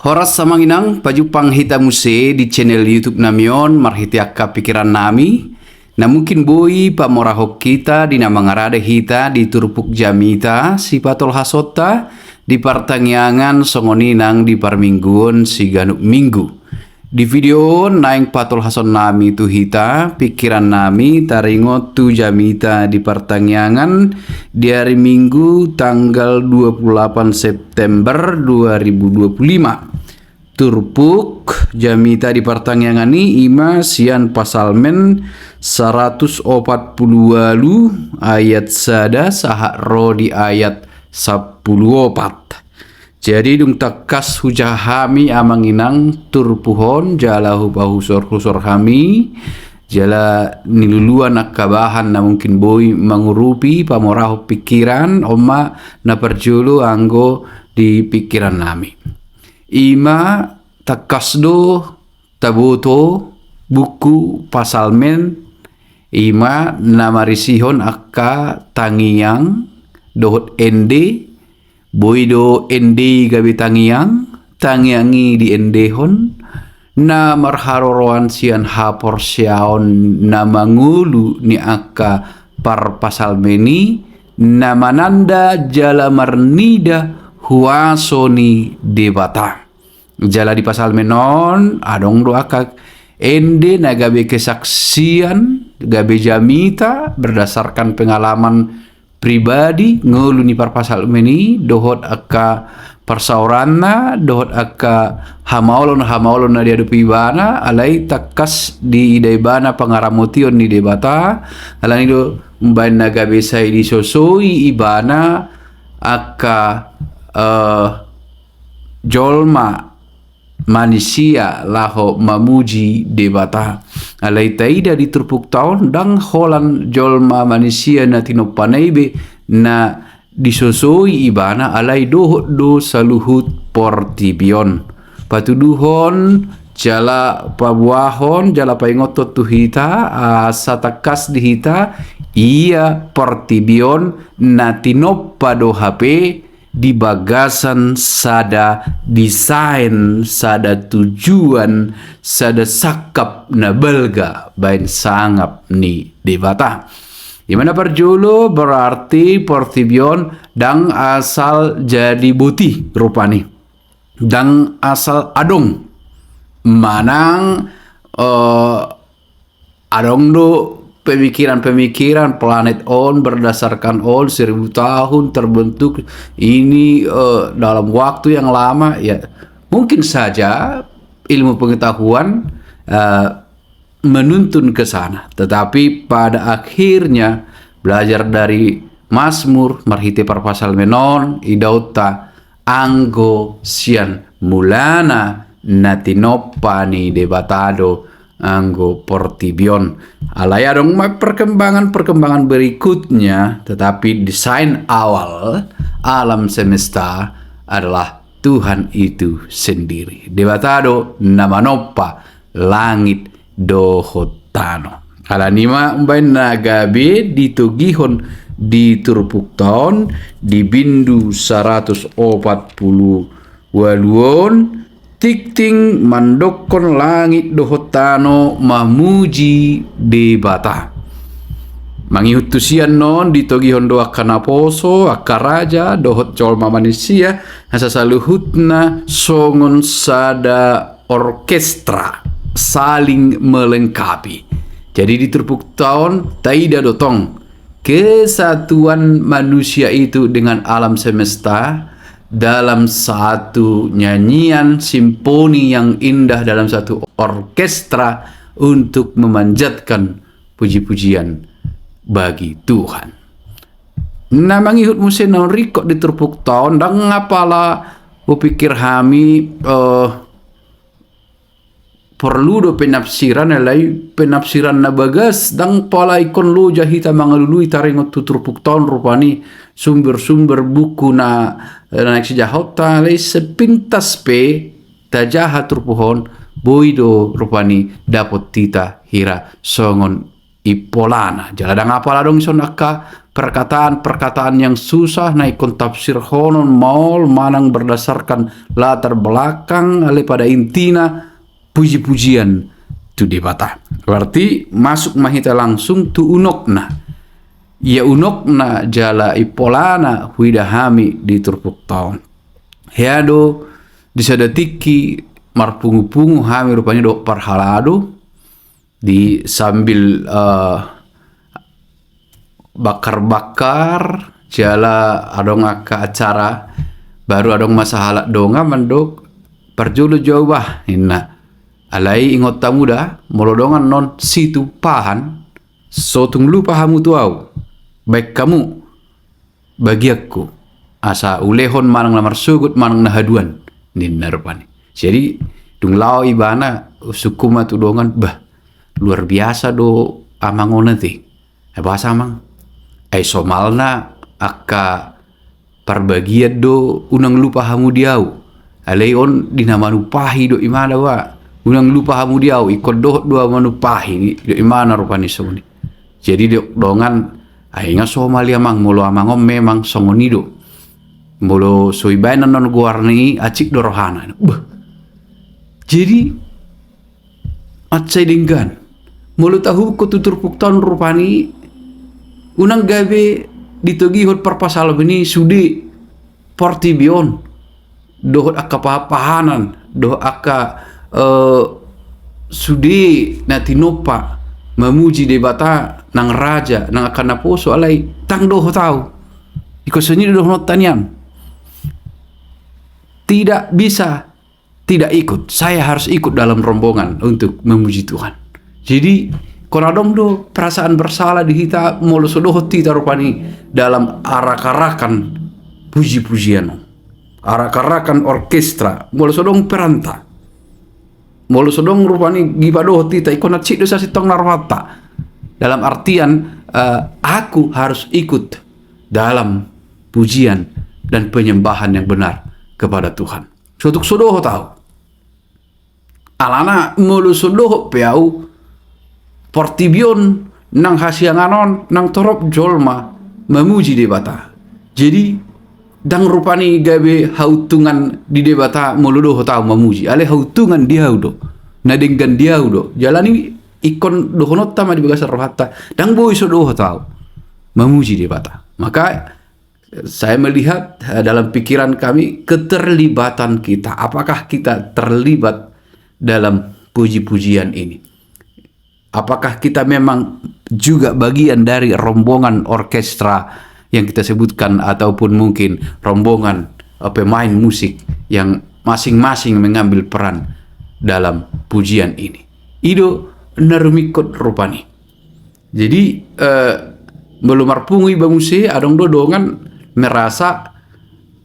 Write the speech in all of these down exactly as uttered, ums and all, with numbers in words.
Horas amang inang, pajumpang hita muse di channel YouTube nami on marhite angka pikiran nami. Na mungkin boi pamorahon hita di na mangarade hita di turpuk jamita sipatolhasonta di partangiangan songon i nang di parmingguon siganup minggu. Di video on naeng patolhason nami tu hita pikiran nami taringot tu jamita di partangiangan di ari Minggu tanggal dua puluh delapan September dua ribu dua puluh lima. Turpuk jamita di partangiangan i ima sian Pasalmen saratus opat pulu ualu ayat sada sahat ro di ayat sampulu opat. Jadi dung tangkas hujaha hami amang inang turpuk on jala hupahusorhusor hami, jala niluluan angka bahan na mungkin boi mangurupi pamorahon pikiran, on ma na parjolo anggo di pikiran nami. Ima tangkas do taboto buku Pasalmen ima na marisihon angka tangiang dohot ende, boi do ende i gabe tangiang, tangiang i diendehon, na marharoroan sian haporseaon na mangolu ni angka parpasalmen i, na mananda jala marnida huaso ni Debata. Jala di Pasalmen on adong do angka ende na gabe kesaksian, gabe jamita berdasarkan pengalaman pribadi ngolu ni parpasalmen i dohot angka parsaoranna dohot angka hamaolon-hamaolon na diadopi ibana, alai tangkas diida ibana pangaramotion ni Debata, alani do umbaen na gabe sai disosoi ibana angka eh, jolma manisia laho mamuji Debata. Alai taida di turpukta on ndang holan jolma manisia na tinompana i be na disosoi ibana, alai dohot do saluhut portibi on. Patuduhon jala paboahon jala paingothon tu hita asa tangkas di hita ia portibi on na tinompa do hape di bagasan sada desain, sada tujuan, sada sangkap na balga baen sangap ni Debata. Ima na parjolo berarti portibi on ndang asal jadi boti rupani. Ndang asal adong. Manang eh, adong do pemikiran-pemikiran planet on berdasarkan on seribu tahun terbentuk ini eh, dalam waktu yang lama, ya mungkin saja ilmu pengetahuan eh, menuntun ke sana. Tetapi pada akhirnya belajar dari Mazmur marhite parpasalmen on idaonta anggo sian mulana na tinompa ni Debata do anggo portibi on. Alai adong ma perkembangan-perkembangan berikutnya, tetapi desain awal alam semesta adalah Tuhan itu sendiri. Debata do na manompa langit dohot tano. Alani ma umbaen na gabe ditogihon di turpukta on di bindu saratus opat pulu ualu on, tingting mandokkon langit dohot tano mamuji Debata. Mangihut tu sian on ditogihon do angka naposo, angka raja dohot jolma manisia, asa saluhutna songon sada orkestra, saling melengkapi. Jadi di turpukta on taida do tong kesatuan manusia itu dengan alam semesta dalam satu nyanyian simfoni yang indah, dalam satu orkestra untuk memanjatkan puji-pujian bagi Tuhan. Na mangihut muse na ringkot di turpukta on, ndang apala hupikir hami eh, porlu do penafsiran, alai penafsiran na bagas, ndang pala ingkon loja hita mangalului taringot tu turpukta on rupani sumber-sumber buku na na naeng sijahaonta, alai sepintas pe tajaha turpuk on boi do rupani dapot hita hira songon impolana. Jala ndang apala adong dison angka perkataan-perkataan yang susah na ingkon tafsirhonon maol manang berdasarkan latar belakang, alai pada intina puji-pujian tu Debata. Berarti masuk ma hita langsung tu unokna. Ia unokna jala impolana huida hami di turpukta on. Hea do di sada tingki marpungu-pungu hami rupani dohot parhalado di sambil eh, bakar-bakar jala adong angka acara, baru adong ma sahalak dongan mandok, parjolo jo au bah, ninna. Alai ingot hamu da, molo dongan non situmpahan, so tung lupa hamu tu au, baen hamu bagianku, asa ulehon manang na marsogot manang na haduan, ninna rupani. Jadi dung laho ibana sungkun ma tu dongan, bah, luar biasa do amang on ate. Ai boasa amang? Ai somalna angka parbagian do unang lupa hamu di au. Alai on di na manumpahi do imana ba. Unang lupa hamu di au, ingkon dohot do au manumpahi do imana rupani songon i. Jadi didok dongan, ai nga somal i amang, molo amang on memang songon i do. Molo so ibaen annon goarna i, hansit do rohana. Bah. Jadi mansai denggan. Molo tahuhut tu turpukta on rupani, unang gabe ditogihon parpasalon i sude portibi on dohot angka pahanpahanan dohot angka eh, sude na tinompa mamuji Debata nang raja nang angka naposo, alai ndang dohot au. Ingkon songon i do dohononta nian. Tidak bisa tidak ikut, saya harus ikut dalam rombongan untuk memuji Tuhan. Jadi ingkon adong do perasaan bersalah di hita molo so dohot hita rupani dalam arak-arakan puji-pujian on, arak-arakan orkestra, molo so adong peranta, molo so adong rupani dipadohot hita, ingkon hansit do sasintongna rohanta. Dalam artian eh, aku harus ikut dalam pujian dan penyembahan yang benar kepada Tuhan. So tung so dohot au. Alana molo so dohot pe au, portibi on nang hasiangan on nang torop jolma mamuji Debata. Jadi ndang rupani gabe hauntungan di Debata molo dohot au mamuji, alai hauntungan di au do, na denggan di au do. Jala ni ingkon dohononta ma di bagasan rohanta, ndang boi so dohot au mamuji Debata. Maka saya melihat eh, dalam pikiran kami keterlibatan kita. Apakah kita terlibat dalam puji-pujian ini? Apakah kita memang juga bagian dari rombongan orkestra yang kita sebutkan ataupun mungkin rombongan eh, pemain musik yang masing-masing mengambil peran dalam pujian ini? I do na rumingkot rupani. Jadi eh, molo marpungu iba muse, adong do dongan merasa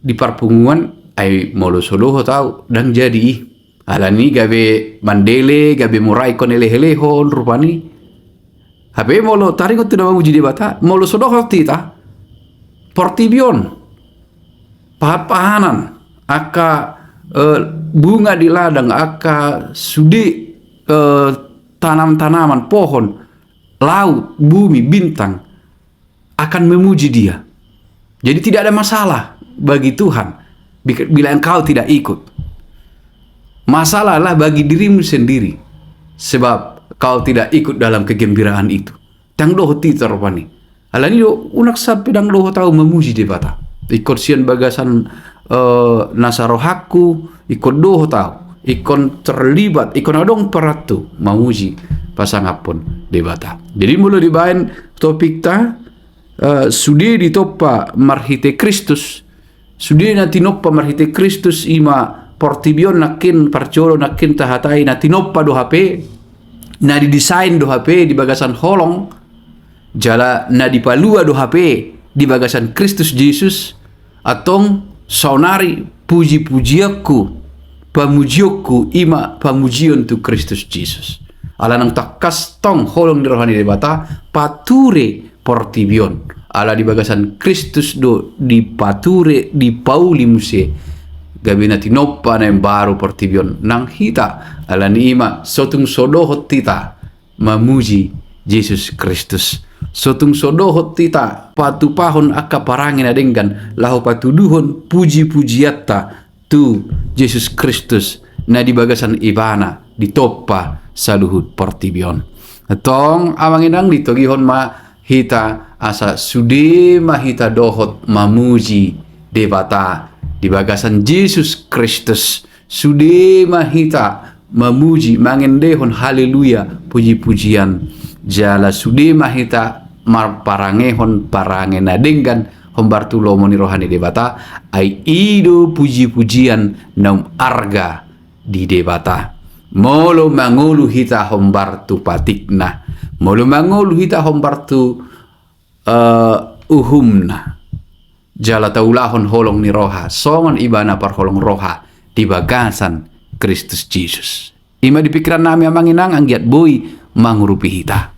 di parpunguan, ai molo so dohot au ndang jadi i. Alani gabe mandele, gabe mura ingkon elehelehon rupani. Hape molo taringot tu na mamuji Debata, molo so dohot hita, portibi on, pahanpahanan, angka eh, bunga di ladang, angka sude eh, tanam-tanaman, pohon, laut, bumi, bintang akan memuji Dia. Jadi tidak ada masalah bagi Tuhan bi- bila engkau tidak ikut. Masalah adalah bagi dirimu sendiri, sebab kau tidak ikut dalam kegembiraan itu. Ndang dohot hita rupani. Alani do unang sampe ndang dohot au mamuji Debata. Ingkon sian bagasan eh, nasa rohangku, ingkon dohot au, ingkon terlibat, ingkon adong peranku mamuji pasangaphon Debata. Jadi molo dibaen topikta eh, sude ditompa marhite Kristus, sude na tinompa marhite Kristus, ima portibi on nangkin, parjolo nangkin tahatai na tinompa do hape, na didesain do hape di bagasan holong, jala na dipalua do hape di bagasan Kristus Jesus. Antong saonari puji-pujianku, pamujionku ima pamujion tu Kristus Jesus. Ala naung tangkas tong holong ni roha ni Debata pature portibi on. Ala di bagasan Kristus do dipature, dipauli muse gabe na tinompa na imbaru portibi on nang hita. Alani ima so tung so dohot hita mamuji Jesus Kristus. So tung so dohot hita patupahon angka parange na denggan laho patuduhon puji-pujianta tu Jesus Kristus na di bagasan Ibana ditompa saluhut portibi on. Antong amang inang, ditogihon ma hita asa sude ma hita dohot mamuji Debata di bagasan Jesus Kristus. Sude ma hita mamuji, mangendehon haleluya, puji-pujian. Jala sude ma hita marparangehon parange na denggan hombar tu lomo ni roha ni Debata, ai i do puji-pujian na umarga di Debata. Molo mangolu hita hombar tu patikna, molo mangolu hita hombar tu, eh, uhumna, jala taulahon holong ni roha songon Ibana parholong roha di bagasan Kristus Jesus. I ma di pingkiran nami amang inang, anggiat boi mangurupi hita.